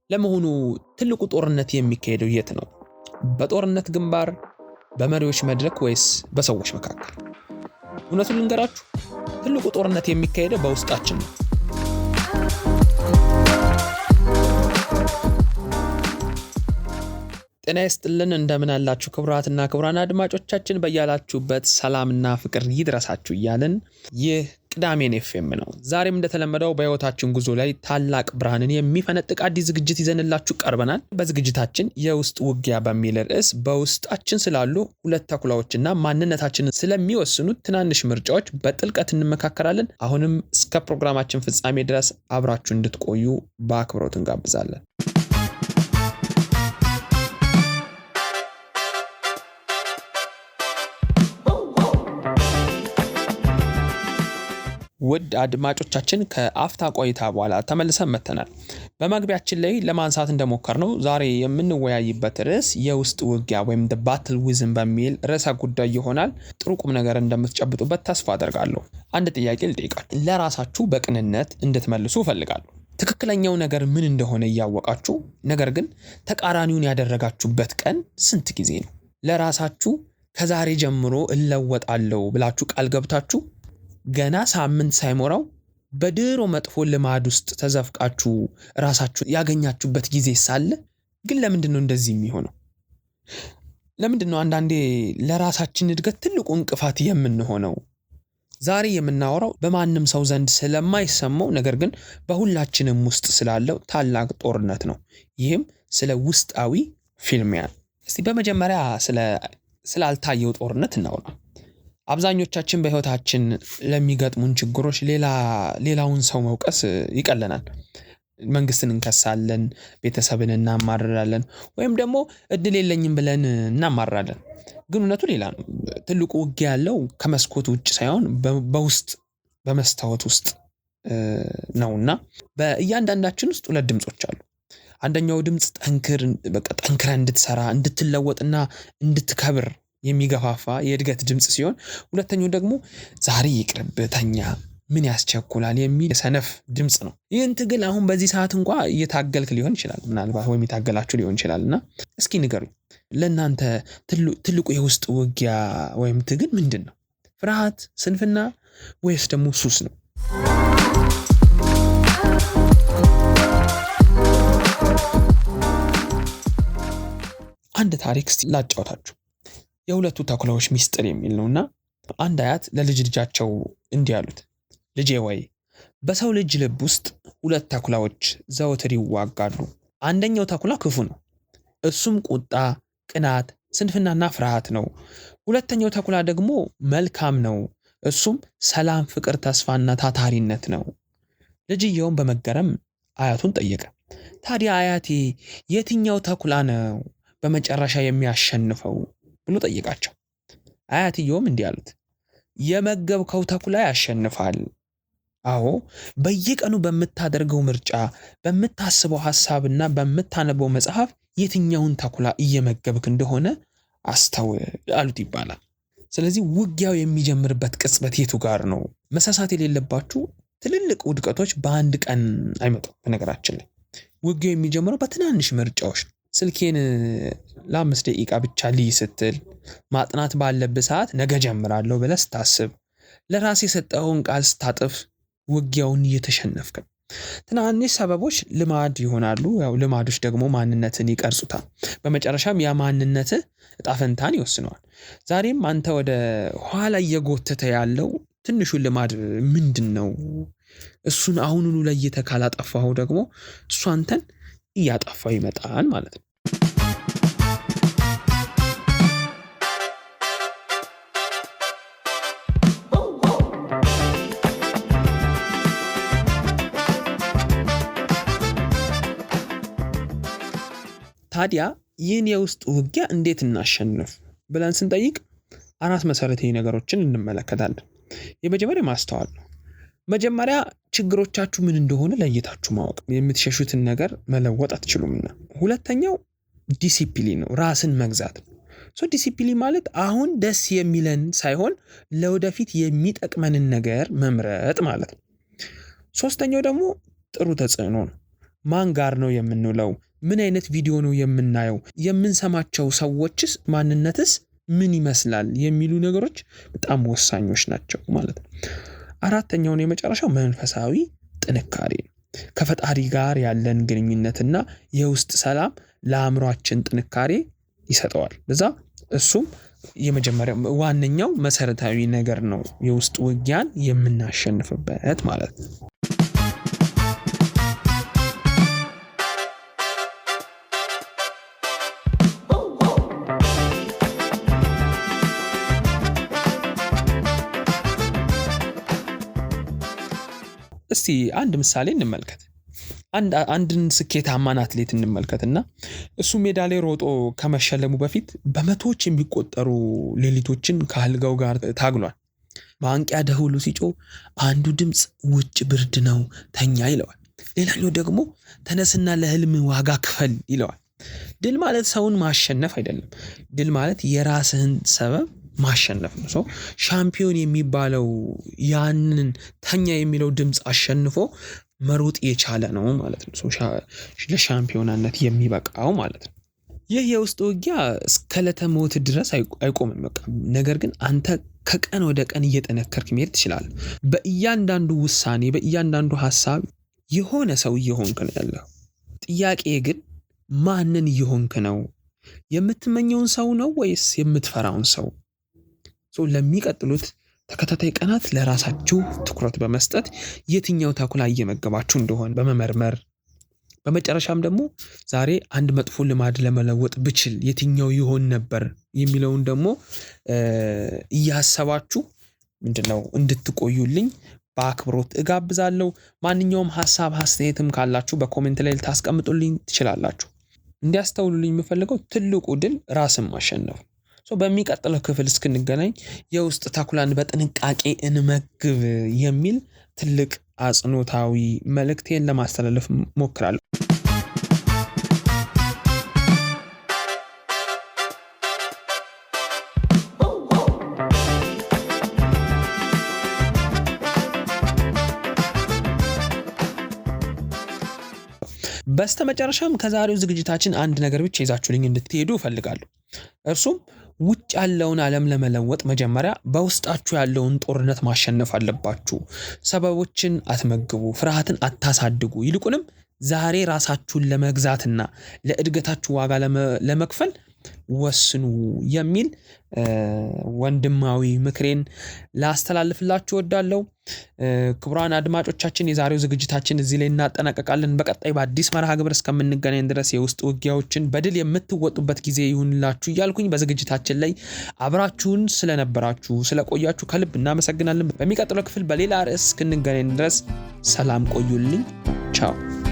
ለመሆኑ ትልቁ ጦርነት የሚካሄደው የት ነው? በጦርነት ግንባር፣ በመሪዎች መድረክ ወይስ በሰዎች መካከል? እውነቱን ልንገራችሁ፣ ትልቁ ጦርነት የሚካሄደው በውስጣችን ነው። ጤና ይስጥልን፣ እንደምን አላችሁ ክቡራትና ክቡራን አድማጮቻችን፣ በያላችሁበት ሰላምና ፍቅር ይድረሳችሁ እያልን ይህ ቅዳሜን ኤፍኤም ነው። ዛሬም እንደተለመደው በሕይወታችን ጉዞ ላይ ታላቅ ብርሃንን የሚፈነጥቅ አዲስ ዝግጅት ይዘንላችሁ ቀርበናል። በዝግጅታችን የውስጥ ውጊያ በሚል ርዕስ በውስጣችን ስላሉ ሁለት ተኩላዎችና ማንነታችንን ስለሚወስኑት ትናንሽ ምርጫዎች በጥልቀት እንመካከራለን። አሁንም እስከ ፕሮግራማችን ፍጻሜ ድረስ አብራችሁ እንድትቆዩ በአክብሮት እንጋብዛለን። ውድ አድማጮቻችን ከአፍታ ቆይታ በኋላ ተመልሰን መጥተናል። በመግቢያችን ላይ ለማንሳት እንደሞከርነው ዛሬ የምንወያይበት ርዕስ የውስጥ ውጊያ ወይም the battle within በሚል ርዕሰ ጉዳይ ይሆናል። ጥሩ ቁም ነገር እንደምትጨብጡበት ተስፋ አደርጋለሁ። አንድ ጥያቄ ልጠይቃችሁ፣ ለራሳችሁ በቅንነት እንድትመልሱ እፈልጋለሁ። ትክክለኛው ነገር ምን እንደሆነ እያወቃችሁ ነገር ግን ተቃራኒውን ያደረጋችሁበት ቀን ስንት ጊዜ ነው? ለራሳችሁ ከዛሬ ጀምሮ እለወጣለሁ ብላችሁ ቃል ገብታችሁ ገና ሳምንት ሳይሞላው በድሮ መጥፎ ልማድ ውስጥ ተዘፍቃችሁ ራሳችሁ ያገኛችሁበት ጊዜ ሳለ ግን ለምንድን ነው እንደዚህ የሚሆነው? ለምንድን ነው አንዳንዴ ለራሳችን እድገት ትልቁ እንቅፋት የምንሆነው? ዛሬ የምናወራው በማንም ሰው ዘንድ ስለማይሰማው ነገር ግን በሁላችንም ውስጥ ስላለው ታላቅ ጦርነት ነው። ይህም ስለ ውስጣዊ ፊልሚያ። እስቲ በመጀመሪያ ስላልታየው ጦርነት እናውራ። አብዛኞቻችን በህይወታችን ለሚገጥሙን ችግሮች ሌላውን ሰው መውቀስ ይቀለናል። መንግስትን እንከሳለን፣ ቤተሰብን እናማርራለን፣ ወይም ደግሞ እድል የለኝም ብለን እናማርራለን። ግን እውነቱ ሌላ ነው። ትልቁ ውጊያ ያለው ከመስኮት ውጭ ሳይሆን በውስጥ በመስታወት ውስጥ ነውና በእያንዳንዳችን ውስጥ ሁለት ድምጾች አሉ። አንደኛው ድምጽ ጠንክረህ እንድትሰራ፣ እንድትለወጥና እንድትከብር የሚገፋፋ የእድገት ድምጽ ሲሆን፣ ሁለተኛው ደግሞ ዛሬ ይቅርብህ፣ ተኛ፣ ምን ያስቸኩላል የሚል ሰነፍ ድምጽ ነው። ይህን ትግል አሁን በዚህ ሰዓት እንኳ እየታገልክ ሊሆን ይችላል፣ ምናልባት ወይም የታገላችሁ ሊሆን ይችላል። እና እስኪ ንገሩኝ፣ ለእናንተ ትልቁ የውስጥ ውጊያ ወይም ትግል ምንድን ነው? ፍርሃት፣ ስንፍና ወይስ ደግሞ ሱስ ነው? አንድ ታሪክ እስቲ ላጫውታችሁ። የሁለቱ ተኩላዎች ሚስጥር የሚል ነውና አንድ አያት ለልጅ ልጃቸው እንዲህ አሉት። ልጄ ወይ በሰው ልጅ ልብ ውስጥ ሁለት ተኩላዎች ዘወትር ይዋጋሉ። አንደኛው ተኩላ ክፉ ነው፣ እሱም ቁጣ፣ ቅናት፣ ስንፍናና ፍርሃት ነው። ሁለተኛው ተኩላ ደግሞ መልካም ነው፣ እሱም ሰላም፣ ፍቅር፣ ተስፋና ታታሪነት ነው። ልጅየውም በመገረም አያቱን ጠየቀ። ታዲያ አያቴ የትኛው ተኩላ ነው በመጨረሻ የሚያሸንፈው ብሎ ጠየቃቸው። አያትየውም እንዲህ አሉት፣ የመገብከው ተኩላ ያሸንፋል። አዎ፣ በየቀኑ በምታደርገው ምርጫ፣ በምታስበው ሐሳብና በምታነበው መጽሐፍ የትኛውን ተኩላ እየመገብክ እንደሆነ አስተውል አሉት ይባላል። ስለዚህ ውጊያው የሚጀምርበት ቅጽበት የቱ ጋር ነው? መሳሳት የሌለባችሁ ትልልቅ ውድቀቶች በአንድ ቀን አይመጡም። በነገራችን ላይ ውጊያው የሚጀምረው በትናንሽ ምርጫዎች ነው። ስልኬን ለ5 ደቂቃ ብቻ ልይ ስትል፣ ማጥናት ባለብህ ሰዓት ነገ ጀምራለሁ ብለህ ስታስብ፣ ለራስ የሰጠኸውን ቃል ስታጥፍ ውጊያውን እየተሸነፍክ ነው። ትናንሽ ሰበቦች ልማድ ይሆናሉ። ያው ልማዶች ደግሞ ማንነትን ይቀርጹታል። በመጨረሻም ያ ማንነትህ ዕጣ ፈንታን ይወስነዋል። ዛሬም አንተ ወደ ኋላ እየጎተተ ያለው ትንሹን ልማድ ምንድን ነው? እሱን አሁኑኑ ለይተህ ካላጠፋኸው ደግሞ እሱ አንተን እያጠፋው ይመጣል ማለት ነው። ታዲያ ይህን የውስጥ ውጊያ እንዴት እናሸንፍ ብለን ስንጠይቅ አራት መሰረታዊ ነገሮችን እንመለከታለን። የመጀመሪያው ማስተዋል ነው። መጀመሪያ ችግሮቻችሁ ምን እንደሆነ ለይታችሁ ማወቅ፣ የምትሸሹትን ነገር መለወጥ አትችሉምና። ሁለተኛው ዲሲፕሊን ነው፣ ራስን መግዛት ነው። ዲሲፕሊን ማለት አሁን ደስ የሚለን ሳይሆን ለወደፊት የሚጠቅመንን ነገር መምረጥ ማለት ነው። ሶስተኛው ደግሞ ጥሩ ተጽዕኖ ነው። ማን ጋር ነው የምንውለው? ምን አይነት ቪዲዮ ነው የምናየው? የምንሰማቸው ሰዎችስ ማንነትስ ምን ይመስላል? የሚሉ ነገሮች በጣም ወሳኞች ናቸው ማለት ነው። አራተኛውን የመጨረሻው መንፈሳዊ ጥንካሬ ነው። ከፈጣሪ ጋር ያለን ግንኙነትና የውስጥ ሰላም ለአእምሮአችን ጥንካሬ ይሰጠዋል። ለዛ እሱም የመጀመሪያው ዋነኛው መሰረታዊ ነገር ነው፣ የውስጥ ውጊያን የምናሸንፍበት ማለት ነው። እስቲ አንድ ምሳሌ እንመልከት። አንድን ስኬታማን አትሌት እንመልከትና እሱ ሜዳ ላይ ሮጦ ከመሸለሙ በፊት በመቶዎች የሚቆጠሩ ሌሊቶችን ከአልጋው ጋር ታግሏል። ማንቂያ ደውሉ ሲጮህ አንዱ ድምፅ ውጭ ብርድ ነው ተኛ ይለዋል። ሌላኛው ደግሞ ተነስና ለህልም ዋጋ ክፈል ይለዋል። ድል ማለት ሰውን ማሸነፍ አይደለም። ድል ማለት የራስህን ሰበብ ማሸነፍ ነው። ሰው ሻምፒዮን የሚባለው ያንን ተኛ የሚለው ድምፅ አሸንፎ መሮጥ የቻለ ነው ማለት ነው። ለሻምፒዮናነት የሚበቃው ማለት ነው። ይህ የውስጥ ውጊያ እስከ ዕለተ ሞት ድረስ አይቆምም። በቃ ነገር ግን አንተ ከቀን ወደ ቀን እየጠነከርክ መሄድ ትችላለህ። በእያንዳንዱ ውሳኔ፣ በእያንዳንዱ ሀሳብ የሆነ ሰው እየሆንክ ነው ያለው። ጥያቄ ግን ማንን እየሆንክ ነው? የምትመኘውን ሰው ነው ወይስ የምትፈራውን ሰው? ለሚቀጥሉት ተከታታይ ቀናት ለራሳችሁ ትኩረት በመስጠት የትኛው ተኩላ እየመገባችሁ እንደሆነ በመመርመር፣ በመጨረሻም ደግሞ ዛሬ አንድ መጥፎ ልማድ ለመለወጥ ብችል የትኛው ይሆን ነበር የሚለውን ደግሞ እያሰባችሁ ምንድነው እንድትቆዩልኝ በአክብሮት እጋብዛለሁ። ማንኛውም ሀሳብ አስተያየትም ካላችሁ በ comment ላይ ልታስቀምጡልኝ ትችላላችሁ። እንዲያስተውሉልኝ የምፈልገው ትልቁ ድል ራስን ማሸነፍ። በሚቀጥለው ክፍል እስክንገናኝ የውስጥ ተኩላን በጥንቃቄ እንመግብ የሚል ትልቅ አጽንኦታዊ መልእክቴን ለማስተላለፍ ሞክራለሁ። በስተመጨረሻም ከዛሬው ዝግጅታችን አንድ ነገር ብቻ ይዛችሁልኝ እንድትሄዱ እፈልጋለሁ። እርሱም ውጭ ያለውን ዓለም ለመለወጥ መጀመሪያ በውስጣችሁ ያለውን ጦርነት ማሸነፍ አለባችሁ። ሰበቦችን አትመግቡ፣ ፍርሃትን አታሳድጉ። ይልቁንም ዛሬ ራሳችሁን ለመግዛትና ለእድገታችሁ ዋጋ ለመክፈል ወስኑ የሚል ወንድማዊ ምክሬን ላስተላልፍላችሁ እወዳለሁ። ክቡራን አድማጮቻችን የዛሬው ዝግጅታችን እዚህ ላይ እናጠናቀቃለን። በቀጣይ በአዲስ መርሃ ግብር እስከምንገናኝ ድረስ የውስጥ ውጊያዎችን በድል የምትወጡበት ጊዜ ይሁንላችሁ እያልኩኝ በዝግጅታችን ላይ አብራችሁን ስለነበራችሁ ስለቆያችሁ ከልብ እናመሰግናለን። በሚቀጥለው ክፍል በሌላ ርዕስ እስክንገናኝ ድረስ ሰላም ቆዩልኝ። ቻው።